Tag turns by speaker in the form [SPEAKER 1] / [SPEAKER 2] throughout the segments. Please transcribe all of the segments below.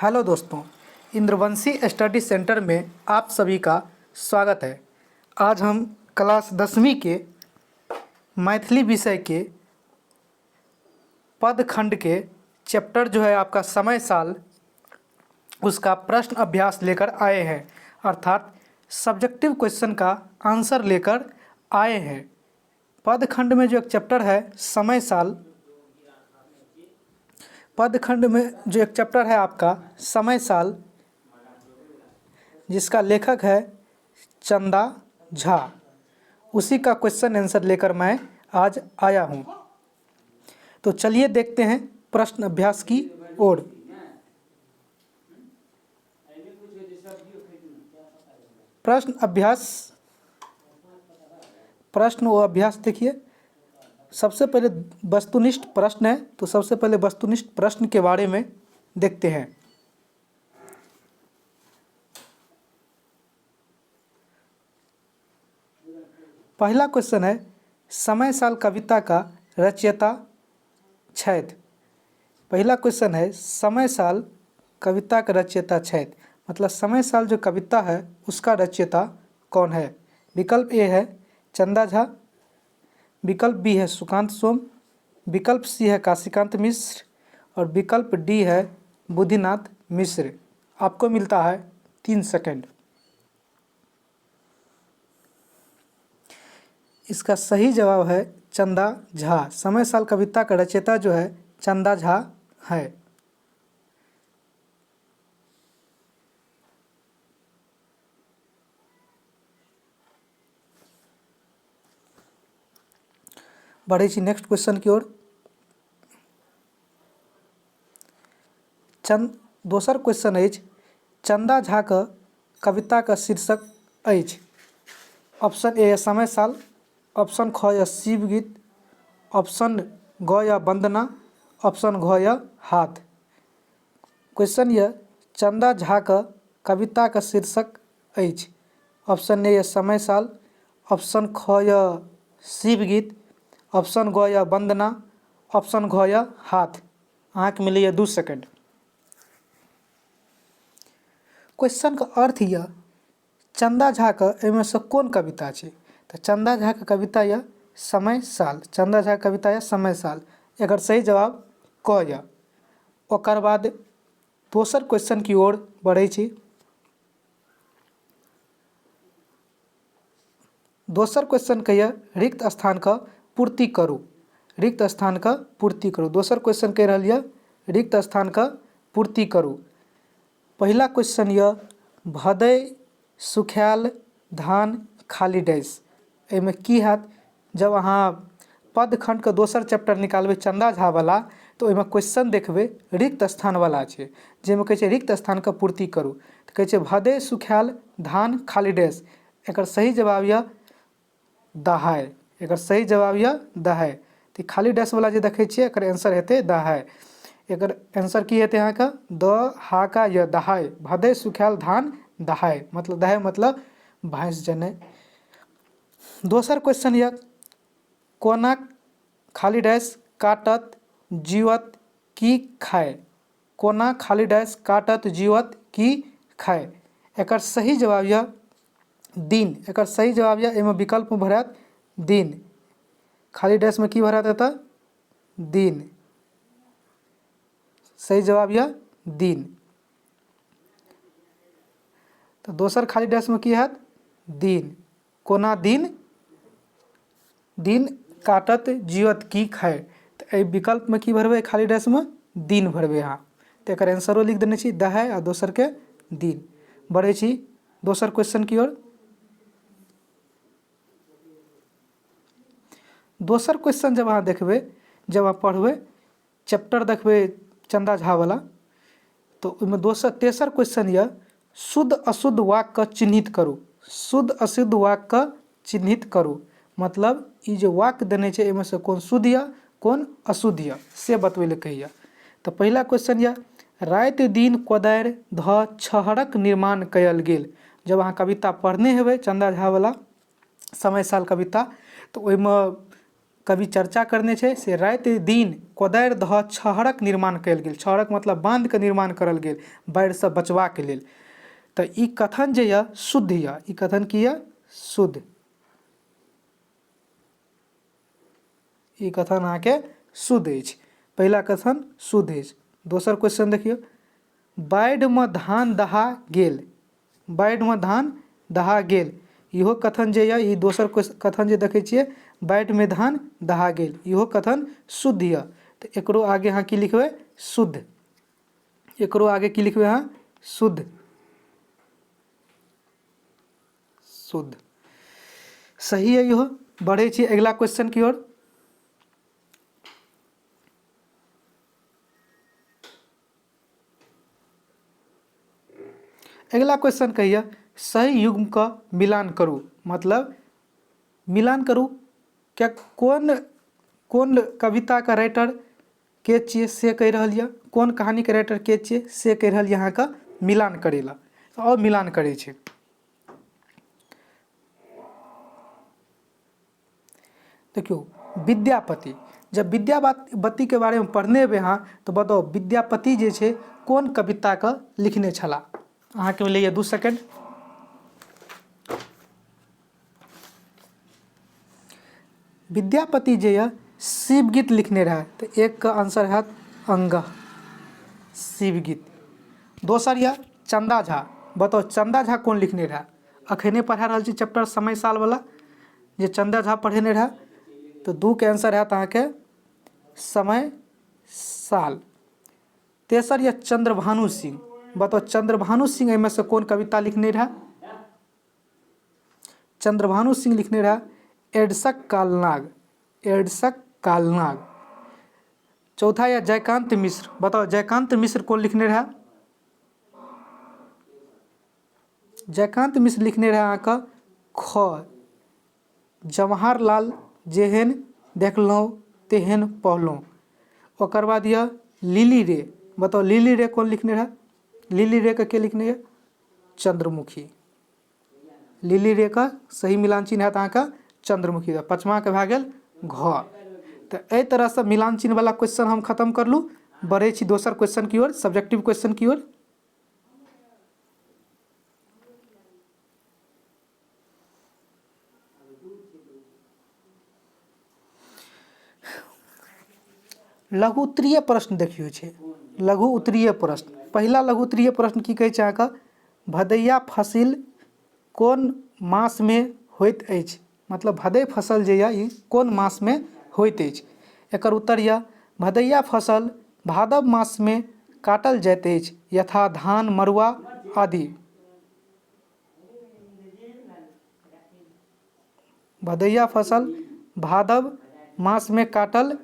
[SPEAKER 1] Hello दोस्तों, इंद्रवंशी study centre में आप सभी का स्वागत है। आज हम क्लास 10वीं के मैथिली विषय के पद खंड के चैप्टर जो है आपका समय साल, उसका प्रश्न अभ्यास लेकर आए हैं, अर्थात सब्जेक्टिव क्वेश्चन का आंसर लेकर आए हैं। पद खंड में जो एक चैप्टर है समय साल, पद खंड में जो एक चैप्टर है आपका समय साल, जिसका लेखक है चंदा झा, उसी का क्वेश्चन आंसर लेकर मैं आज आया हूँ। तो चलिए देखते हैं प्रश्न अभ्यास की ओर। प्रश्न अभ्यास, प्रश्न वो अभ्यास देखिए। सबसे पहले वस्तुनिष्ठ प्रश्न है, तो सबसे पहले वस्तुनिष्ठ प्रश्न के बारे में देखते हैं। पहला क्वेश्चन है, समय साल कविता का रचयिता छथि। पहला क्वेश्चन है, समय साल कविता का रचयिता छथि, मतलब समय साल जो कविता है उसका रचयिता कौन है। विकल्प ए है चंदा झा, विकल्प बी है सुकांत सोम, विकल्प सी है काशीकांत मिश्र और विकल्प डी है बुद्धिनाथ मिश्र। आपको मिलता है 3 सेकंड। इसका सही जवाब है चंदा झा। समय साल कविता का रचयिता जो है चंदा झा है। बढ़े छी नेक्स्ट क्वेश्चन की ओर। चंद दोसर क्वेश्चन अछि, चंदा झा के कविता के शीर्षक अछि। ऑप्शन ए समय साल, ऑप्शन ख यह शिव गीत, ऑप्शन ग यह वंदना, ऑप्शन घ यह हाथ। क्वेश्चन यह चंदा झा के कविता के शीर्षक अछि। ऑप्शन ए यह समय साल, ऑप्शन ख यह शिव गीत, ऑप्शन ग यह वंदना, ऑप्शन घ यह हाथ। अहाँके मिलैए 2 सेकेंड। क्वेश्चनके अर्थ यऽ चंदा झाके एहिमे सँ कोन कविता छै। तऽ चंदा झाके कविता यऽ समय साल। चंदा झाके कविता यऽ समय साल। एकर सही जवाब क यऽ। ओकर बाद दोसर क्वेश्चन की ओर बढ़ै छी। दोसर क्वेश्चन कहिए, रिक्त स्थानके पूर्ति करू। रिक्त स्थानके पूर्ति करू। दोसर क्वेश्चन कहि रहल यऽ रिक्त स्थानके पूर्ति करू। पहिला क्वेश्चन यऽ भदै सुखायल धान खाली डैश। एहिमे की हैत, जब अहाँ पद खण्डके दोसर चैप्टर निकालबै चंदा झा वाला, तऽ ओहिमे क्वेश्चन देखबै रिक्त स्थानवला छै, जाहिमे कहै छै रिक्त स्थानके पूर्ति करू। तऽ कहै छै भदै सुखायल धान खाली डैश। एकर सही जवाब यऽ दहाय। एकर सही जवाब यऽ दहाय। तऽ खाली डैश वाला जे देखै छियै एकर आंसर हेतै दहाय। एकर आंसर की हेतै अहाँके द हा का य दहाय। भदै सुखायल धान दहाय, मतलब दहाय मतलब भैंस जनै। दोसर क्वेश्चन यऽ कोना खाली डैश काटत जीवत की खाय। कोना खाली डैश काटत जीवत की खाय। एकर सही जवाब यऽ दिन। एकर सही जवाब यऽ एहिमे विकल्पमे भरायत दिन। खाली डैशमे की भरायत एतऽ दिन। सही जवाब यऽ दिन। तऽ दोसर खाली डैशमे की हैत दिन। कोना दिन दिन काटत जियत की खाय। तऽ एहि विकल्पमे की भरबै खाली डैशमे दिन भरबै अहाँ। तऽ एकर आंसरो लिख देने छी दहाय आ दोसरके दिन। बढ़ै छी दोसर क्वेश्चन की ओर। दोसर क्वेश्चन जब अहाँ देखबै, जब अहाँ पढ़बै चैप्टर देखबै चंदा झा वाला, तऽ ओहिमे दोसर तेसर क्वेश्चन यऽ शुद्ध अशुद्ध वाक्यके चिन्हित करू। शुद्ध अशुद्ध वाक्यके चिन्हित करू, मतलब ई जे वाक्य देने छै एहिमे सँ कोन शुद्ध यऽ कोन अशुद्ध यऽ से बतबै लए कहैया। तऽ पहिला क्वेश्चन यऽ राति दिन कोदारि धऽ छहरक निर्माण कयल गेल। जब अहाँ कविता पढ़ने हेबै चंदा झा वाला समय साल कविता, तऽ ओहिमे कवि चर्चा करने छै से राति दिन कोदारि धऽ छहरक निर्माण कयल गेल। छहरक मतलब बाँधके निर्माण करल गेल बाढ़िसँ बचबाके लेल। तऽ ई कथन जे यऽ शुद्ध यऽ। ई कथन की यऽ? शुद्ध। ई कथन अहाँके शुद्ध अछि। पहिला कथन शुद्ध अछि। दोसर क्वेश्चन देखियौ, बाढ़िमे धान दहा गेल। बाढ़िमे धान दहा गेल, इहो कथन जे यऽ ई दोसर कथन जे देखै छियै बाढ़िमे धान दहा गेल, इहो कथन शुद्ध यऽ। तऽ एकरो आगे अहाँ की लिखबै? शुद्ध। एकरो आगे की लिखबै अहाँ? शुद्ध। शुद्ध सही है इहो। बढ़ै छी अगिला क्वेश्चन की ओर। अगिला क्वेश्चन कहिए, सही युग्म का मिलान करू। मतलब मिलान करू क्या कोन कोन कविता का राइटर के छियै से कहि रहल यऽ, कोन कहानीके राइटर के छियै से कहि रहल यऽ अहाँके मिलान करै लए। आओर मिलान करै छै। देखियौ विद्यापति, जब विद्यापतिके बारेमे पढ़ने हेबै अहाँ तऽ बताउ विद्यापति जे छै कोन कविताके लिखने छलाह। अहाँके मिलैए 2 सेकेंड। विद्यापति जे यऽ शिवगीत लिखने रहए, तऽ एकके आंसर हैत अंग शिवगीत। दोसर यऽ चन्दा झा, बताउ चन्दा झा कोन लिखने रहए। अखने पढ़ा रहल छी चैप्टर समय सालवला जे चन्दा झा पढ़ेने रहए, तऽ 2 के आंसर हैत अहाँके समय साल। तेसर यऽ चंद्रभानु सिंह, बताउ चंद्रभानु सिंह एहिमे से कोन कविता लिखने रहए। चंद्रभानु सिंह लिखने रहए एड्सक कालनाग, एड्सक कालनाग। चौथा यऽ जयकांत मिश्र, बताउ जयकांत मिश्र कोन लिखने रहए। जयकांत मिश्र लिखने रहए अहाँके ख जवाहरलाल जेहन देखलहुँ तेहन पौलहुँ। ओकर बाद यऽ लिली रे, बताउ लिली रे कोन लिखने रहए। लिली रे के लिखने यऽ? चंद्रमुखी। लिली रे के सही मिलान चिन्ह हैत अहाँके चंद्रमुखी। तऽ पचमाके भए गेल घ। तऽ एहि तरहसँ मिलान चिन्हवला क्वेश्चन हम खतम करलहुँ। बढ़ै छी दोसर क्वेश्चन की ओर, सब्जेक्टिव क्वेश्चन की ओर। लघु उत्तरीय प्रश्न देखियौ छै, लघु उत्तरीय प्रश्न। पहिला लघु उत्तरीय प्रश्न की कहै छै अहाँके, भदैया फसिल कोन मासमे होइत अछि। मतलब भदई फसल जे यऽ ई कोन मासमे होइत अछि। एकर उत्तर यऽ भदैया फसल भादव मासमे काटल जाइत अछि, यथा धान मड़ुआ आदि। भदैया फसल भादव मासमे काटल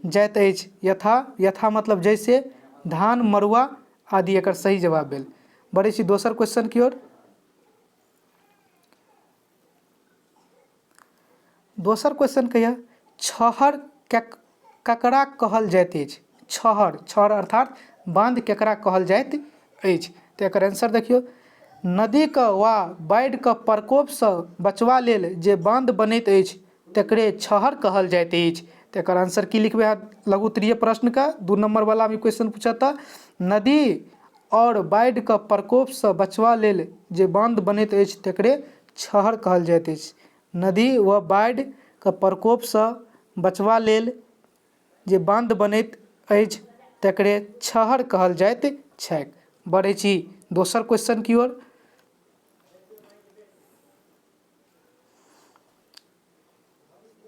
[SPEAKER 1] जाइत अछि, यथा, यथा मतलब जैसे, धान मड़ुआ आदि एकर सही जवाब भेल। बढ़ै छी दोसर क्वेश्चन की ओर। दोसर क्वेश्चन कहिया, छहर ककरा कहल जाइत अछि। छहर, छहर अर्थात बांध केकरा कहल जाइत अछि। तऽ एकर आंसर देखियौ, नदीके वा बाढ़िके प्रकोपसँ बचबा लेल जे बांध बनैत अछि तकरे छहर कहल जाइत अछि। तऽ एकर आंसर की लिखबै अहाँ लघु उत्तरीय प्रश्नके 2 नंबर वाला भी क्वेश्चन पूछत तऽ नदी आओर बाढ़िके प्रकोपसँ बचबा लेल जे बांध बनैत अछि तकरे छहर कहल जाइत अछि। नदी व बाढ़िके प्रकोपसँ बचबा लेल जे बांध बनैत अछि तकरे छहर कहल जाइत छैक। बढ़ै छी दोसर क्वेश्चन की ओर।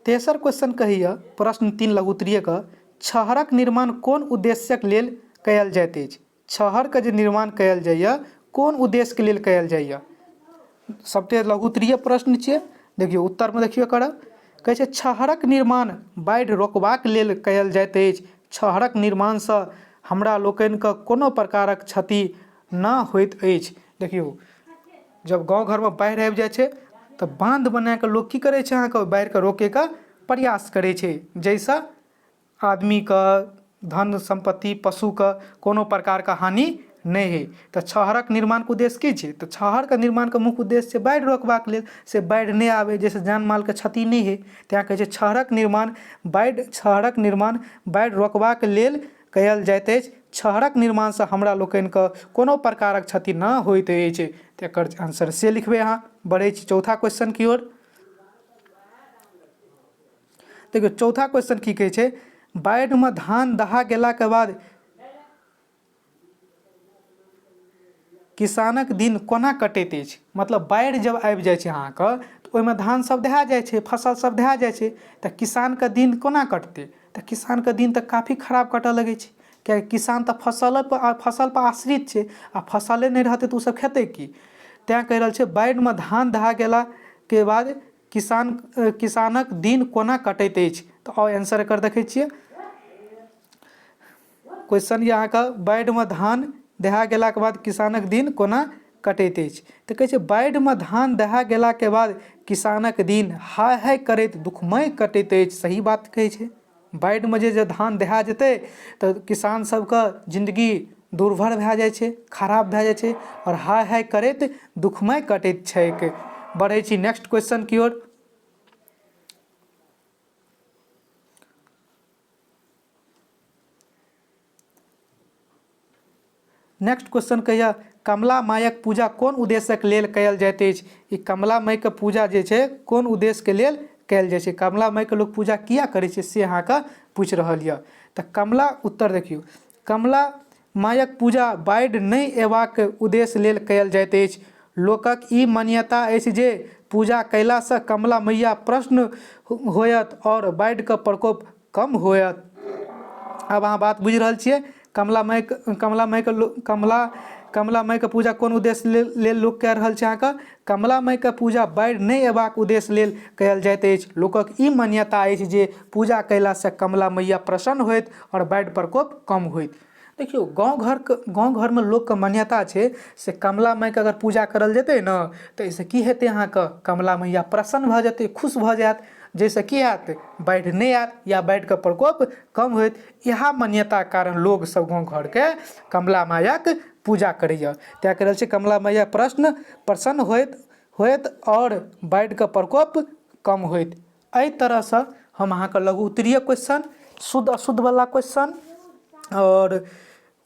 [SPEAKER 1] तेसर क्वेश्चन कहैए प्रश्न 3 लघु उत्तरीयके, छहरक निर्माण कोन उद्देश्यक लेल कयल जाइत अछि। छहरके जे निर्माण कयल जाइए कोन उद्देश्यके लेल कयल जाइए। सबटे लघु उत्तरीय प्रश्न छियै। देखियौ उत्तरमे देखियौ एकर कहै छै छहरक निर्माण बाढ़ि रोकबाक लेल कयल जाइत अछि। छहरक निर्माणसँ हमरा लोकनिके कोनो प्रकारक क्षति नहि होइत अछि। देखियौ जब गाँव घरमे बाढ़ि आबि जाइ छै तऽ बाँध बनाकऽ लोक की करै छै अहाँके बाढ़िके रोकैके प्रयास करै छै, जाहिसँ आदमीके धन सम्पत्ति पशुके कोनो प्रकारके हानि नहि होइ। तऽ छहरक निर्माणके उद्देश्य की छै? तऽ छहरके निर्माणके मुख्य उद्देश्य छै बाढ़ि रोकबाक लेल, से बाढ़ि नहि आबै, जाहिसँ जान मालके क्षति नहि होइ। तैँ कहै छै छहरक निर्माण बाढ़ि छहरक निर्माण बाढ़ि रोकबाक लेल कयल जाइत अछि। छहरक निर्माणसँ हमरा लोकनिके कोनो प्रकारक क्षति नहि होइत अछि। तऽ एकर आंसर से लिखबै अहाँ। बढ़ै छी चौथा क्वेश्चन की ओर। देखियौ, चौथा क्वेश्चन की कहै छै? बाढ़िमे धान दहा गेलाके बाद किसानक दिन कोना कटैत अछि? मतलब बाढ़ि जब आबि जाइ छै अहाँके, तऽ ओहिमे धान सब दहा जाइ छै, फसल सब दहा जाइ छै, तऽ किसानके दिन कोना कटतै? तऽ किसानके दिन तऽ काफी खराब कटऽ लगै छै, किएकि किसान तऽ फसलेपर फसलपर आश्रित छै, आओर फसले नहि रहतै तऽ ओसब खेतै की? तैँ कहि रहल छै, बाढ़िमे धान दहा गेलाके बाद किसान किसानक दिन कोना कटैत अछि? तऽ आउ आंसर एकर देखै छियै। क्वेश्चन यऽ अहाँके, बाढ़िमे धान दहा गेलाके बाद किसानक दिन कोना कटैत अछि? तऽ कहै छै, बाढ़िमे धान दहा गेलाके बाद किसानक दिन हाय हाय करैत दुखमय कटैत अछि। सही बात कहै छै, बाढ़िमे जे धान दहा जेतै तऽ किसान सबके जिन्दगी दुर्भर भए जाइ छै, खराब भए जाइ छै, आओर हाय हाय करैत दुखमय कटैत छैक। बढ़ै छी नेक्स्ट क्वेश्चन की ओर। नेक्स्ट क्वेश्चन कहिया, कमला मायक पूजा कोन उद्देश्यक लेल कयल जाइत अछि? ई कमला मायके पूजा जे छै कोन उद्देश्यके लेल कयल जाइ छै? कमला मायके लोक पूजा किया करै छै, से अहाँके पूछि रहल यऽ। तऽ कमला उत्तर देखियौ, कमला मायक पूजा बाढ़ि नहि अयबाक उद्देश्य लेल कयल जाइत अछि। लोकक ई मान्यता अछि जे पूजा कयलासँ कमला मैया प्रसन्न होयत आओर बाढ़िके प्रकोप कम होयत। आब अहाँ बात बुझि रहल छियै। कमला माय कमला मायके लोक कमला कमला मायके पूजा कोन उद्देश्य लेल लेल लोक कए रहल छै अहाँके? कमला मायके पूजा बाढ़ि नहि अयबाक उद्देश्य लेल कयल जाइत अछि। लोकक ई मान्यता अछि जे पूजा कयलासँ कमला मैया प्रसन्न होयत आओर बाढ़ि प्रकोप कम होयत। देखियौ, गाँव घरके गाँव घरमे लोकके मान्यता छै से कमला मायके अगर पूजा करल जेतै ने, तऽ एहिसँ की हेतै अहाँके? कमला मैया प्रसन्न भऽ जेतै, खुश भऽ जायत, जाहिसँ की हैत? बाढ़ि नहि आयत या बाढ़िके प्रकोप कम होयत। इएह मान्यताके कारण लोकसभ गाँव घरके कमला मायक पूजा करैए। तैँ कहि रहल छी, कमला मैया प्रसन्न होयत होयत आओर बाढ़िके प्रकोप कम होयत। एहि तरहसँ हम अहाँके लघु उत्तरीय क्वेश्चन, शुद्ध अशुद्धवला क्वेश्चन आओर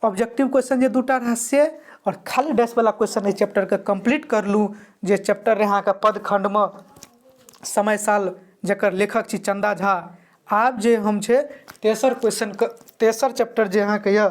[SPEAKER 1] ऑब्जेक्टिव क्वेश्चन जे दूटा रहै से, आओर खाली डैशवला क्वेश्चन एहि चैप्टरके कम्प्लीट करलहुँ, जे चैप्टर रहै अहाँके पद खण्डमे समय साल, जकर लेखक छी चन्दा झा। आब जे हम छै तेसर क्वेश्चनके तेसर चैप्टर जे अहाँके यऽ,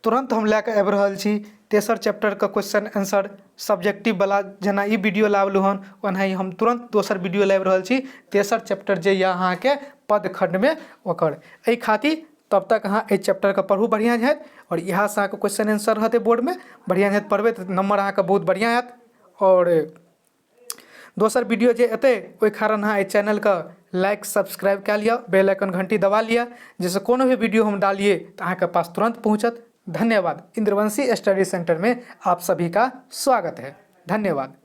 [SPEAKER 1] तुरन्त हम लए कऽ आबि रहल छी तेसर चैप्टरके क्वेश्चन आंसर सब्जेक्टिववला। जेना ई वीडियो लाबलहुँ हन, ओनाही हम तुरन्त दोसर वीडियो लाबि रहल छी, तेसर चैप्टर जे यऽ अहाँके पद खण्डमे ओकर। एहि खातिर तब तक अहाँ एहि चैप्टरके पढ़ू बढ़िआँ जाइत, आओर इएहसँ अहाँके क्वेश्चन आंसर रहतै बोर्डमे। बढ़िआँ जाइत पढ़बै तऽ नम्बर अहाँके बहुत बढ़िआँ आयत। आओर दोसर वीडियो जे एतै, ओहि कारण अहाँ एहि चैनलके लाइक सब्सक्राइब कए लिअ, बेल आइकन घंटी दबा लिअ, जाहिसँ कोनो भी वीडियो हम डालियै तऽ अहाँके पास तुरन्त पहुँचत। धन्यवाद। इंद्रवंशी स्टडी सेंटर में आप सभी का स्वागत है। धन्यवाद।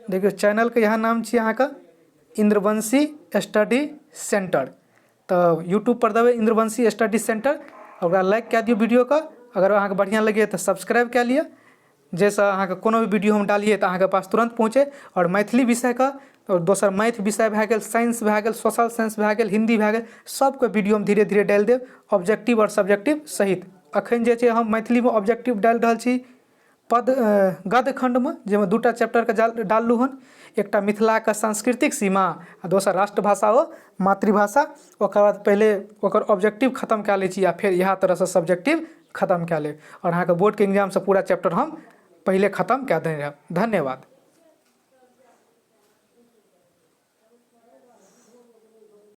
[SPEAKER 1] देखियौ, चैनलके इएह नाम छी अहाँके, इन्द्रवंशी स्टडी सेंटर। तऽ यूट्यूबपर देबै इन्द्रवंशी स्टडी सेंटर, ओकरा लाइक कए दियौ वीडियोके। अगर अहाँके बढ़िआँ लगैए तऽ सब्सक्राइब कए लिअ, जाहिसँ अहाँके कोनो भी वीडियो हम डालियै तऽ अहाँके पास तुरन्त पहुँचै। आओर मैथिली विषयके आओर दोसर मैथ विषय भए गेल, साइंस भए गेल, सोशल साइंस भए गेल, हिन्दी भए गेल, सभके वीडियो हम धीरे धीरे डालि देब ऑब्जेक्टिव आओर सब्जेक्टिव सहित। एखन जे छै हम मैथिलीमे ऑब्जेक्टिव डालि रहल छी पद गद्य खण्डमे, जाहिमे दूटा चैप्टरके डाललहुँ हन, एकटा मिथिलाके सांस्कृतिक सीमा आ दोसर राष्ट्रभाषा ओ मातृभाषा। ओकर बाद पहिले ओकर ऑब्जेक्टिव खतम कए लै छी आ फेर इएह तरहसँ सब्जेक्टिव खतम कए लेब, आओर अहाँके बोर्डके एग्जामसँ पूरा चैप्टर हम पहिले खतम कए देने रहब। धन्यवाद।